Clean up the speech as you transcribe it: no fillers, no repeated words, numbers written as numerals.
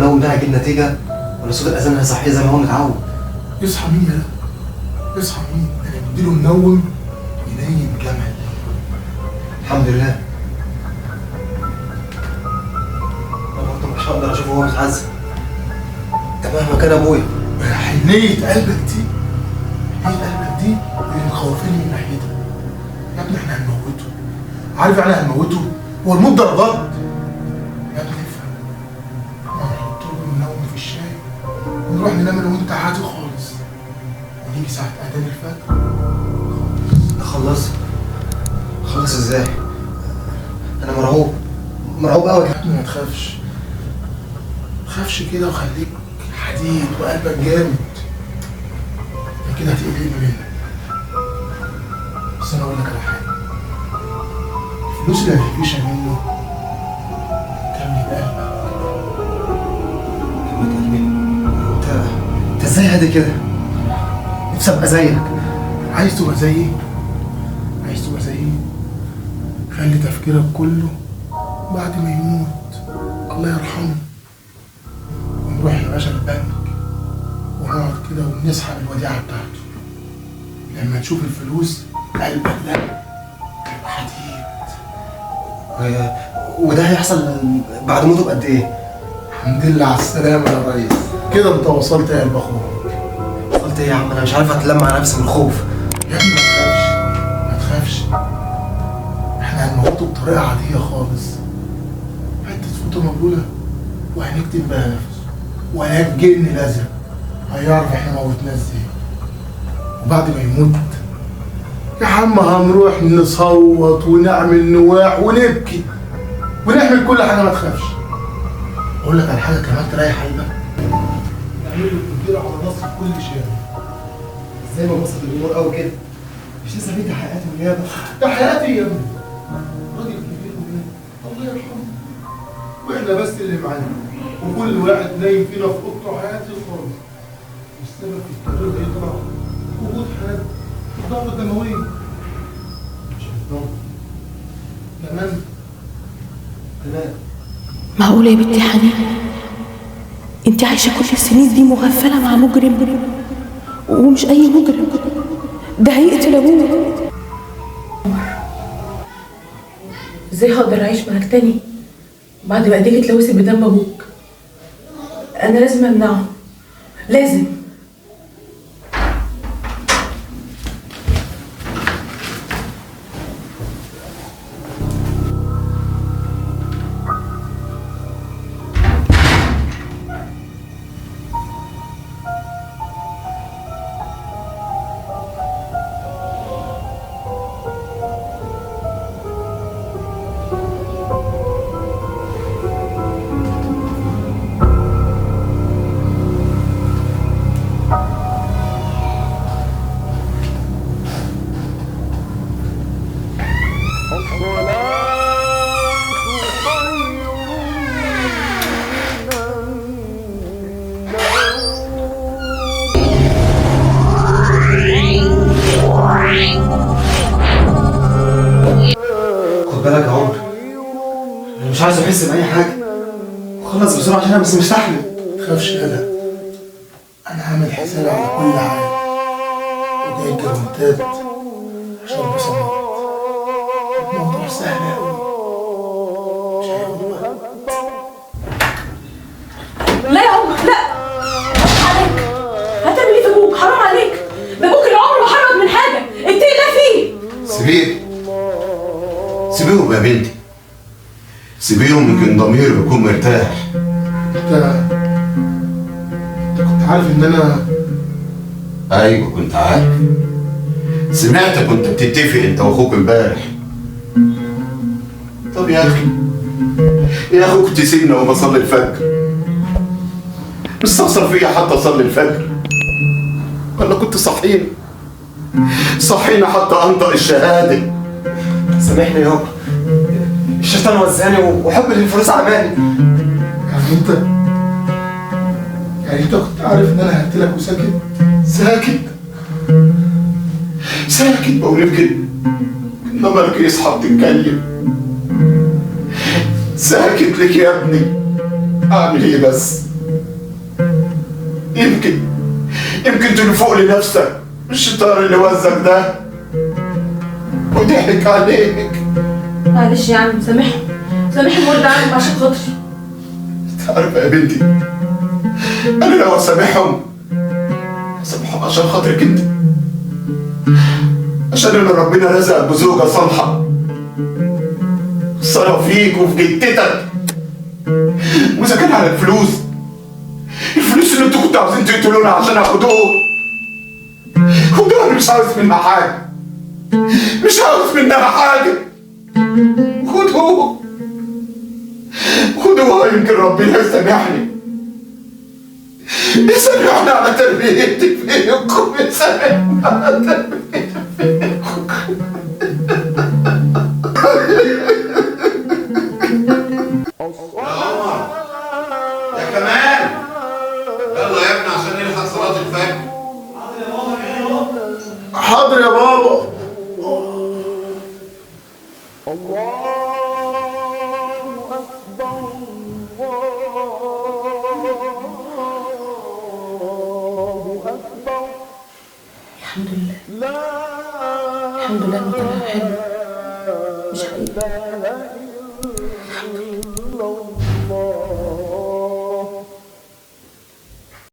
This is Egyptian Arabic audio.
المنوم ده هيجيب نتيجة ولا صوت الاذان هيصحيه زي ما هو متعود؟ يصحى مين يا ده؟ يصحى مين؟ انا بديله منوم ينيم جمل. الحمد لله. انا برضه مش هقدر اشوفه وهو متعذب، ده مهما كان ابويا. حنية قلبك دي، حنية قلبك دي اللي مخوفاني من ناحيتها. يا ابني احنا هنموته، عارف يعني هنموته؟ هو الموت درجات يا ابني. افهم، احنا هنحط له منوم في الشاي ونروح ننام انا وانت عادي خالص، ونيجي ساعة اذان الفجر خالص. اخلص ازاي؟ انا مرعوب، مرعوب قوي. يا ابني ما تخافش، ما تخافش كده، وخليك حديد وقلبك جامد. انت كده هتقلقني منك. بس انا اقول لك على حاجة، الفلوس اللي هتفيشها منه كمل قلبك. كمل قلبي؟ انت ازاي هادي كده؟ نفسي ابقى زيك. عايز تبقى زيي؟ عايز تبقى زيي؟ خلي تفكيرك كله بعد ما يموت الله يرحمه، ونروح يا باشا البنك ونقعد كده ونسحب الوديعة بتاعته. لما تشوف الفلوس قلبك ده هيبقى حديد. وده هيحصل بعد موته بقد ايه؟ الحمد لله على السلامة يا ريس، كده انت وصلت يا قلب اخوك. وصلت ايه يا عم؟ انا مش عارف اتلم على نفسي من الخوف. يا ابني ما تخافش، ما تخافش، احنا هنموته بطريقة عادية خالص. حتة فوطة مبلولة وهنكتم بقى نفسه، ولا الجن الازرق هيعرف احنا موتناه ازاي. وبعد ما يموت يا عم هنروح نصوت ونعمل نواح ونبكي ونعمل كل حاجة، ما تخافش. اقول لك على حاجة كمان تريح قلبك، نعمل له تدبير على نص كل شيء. ازاي ما بصت الامور قوي كده؟ مش لسه في تحقيقات ونيابه؟ تحقيقات ايه يا ابني؟ راجل كبير ومات الله يرحمه، واحنا بس اللي معانا، وكل واحد نايم فينا في اوضته حياتي خالص. والسبب في التغيير هيطلع وجود حد الدورة الدموية. مش هتضر. تمام؟ تمام. معقولة يا بنتي حنين انت عايشة كل السنين دي مغفلة مع مجرم، ومش أي مجرم، ده هيقتل أبوه. ازاي هقدر أعيش معاك تاني بعد ما ايديك اتلوثت بدم أبوك؟ أنا لازم أمنعه، لازم. خد بالك يا عمر، انا مش عايز احس باي حاجة، وخلص بسرعة عشان انا بس مستحمل. ما تخافش يالا، انا عامل حسابي على كل حاجة، وجايب جوانتات عشان بصمات. الموضوع سهل قوي، مش هياخد وقت. لا يا عمر لا، حرام عليك، هتعمل ايه في ابوك؟ حرام عليك، ده ابوك اللي عمره ما حرمك من حاجة، اتقي الله فيه. سيبيه، سيبيهم يا بنتي، سيبيهم، يمكن ضميري بيكون مرتاح. انت كنت عارف ان انا؟ ايوه كنت عارف، سمعتك كنت بتتفق انت واخوك امبارح. طب يا اخي، يا اخي كنت سيبني وانا بصلي الفجر، مستخسر فيا حتى اصلي الفجر؟ ولا كنت صحينا صحينا حتى انطق الشهادة؟ سامحني يابا، الشيطان وزاني وحب للفلوس عماني. يعني انت كنت عارف ان انا هقتلك وساكت؟ ساكت ساكت، بقول يمكن ضميرك يصحى وتتكلم. ساكت لك يا ابني، اعمل ايه بس؟ يمكن تنفوق لنفسك الشيطان اللي وزك ده وضحك عليك. معلش يا عم سامحهم، سامحهم وارضى عنهم عشان خاطري. انت عارفه يا بنتي انا لو اسامحهم اسامحهم عشان خاطرك انت، عشان ان ربنا رزقك بزوجه صالحه صرف فيك وفي جتتك. واذا كان على الفلوس، الفلوس اللي انتوا كنتوا عاوزين تقتلونا عشان اخدوه، خدوها، انا مش عاوز منها حاجة، مش عاوز منها حاجة. خدوه خدوها، يمكن ربنا يسامحني، يسامحني على تربيتي فيكم، يسامحني على تربيتي فيكم. يا عمر، يا كمال، يلا يا ابني عشان نلحق صلاة الفجر. حاضر يا بابا. الحمد لله، الحمد لله انه طلع حلو مش حقيقي. الحمد لله.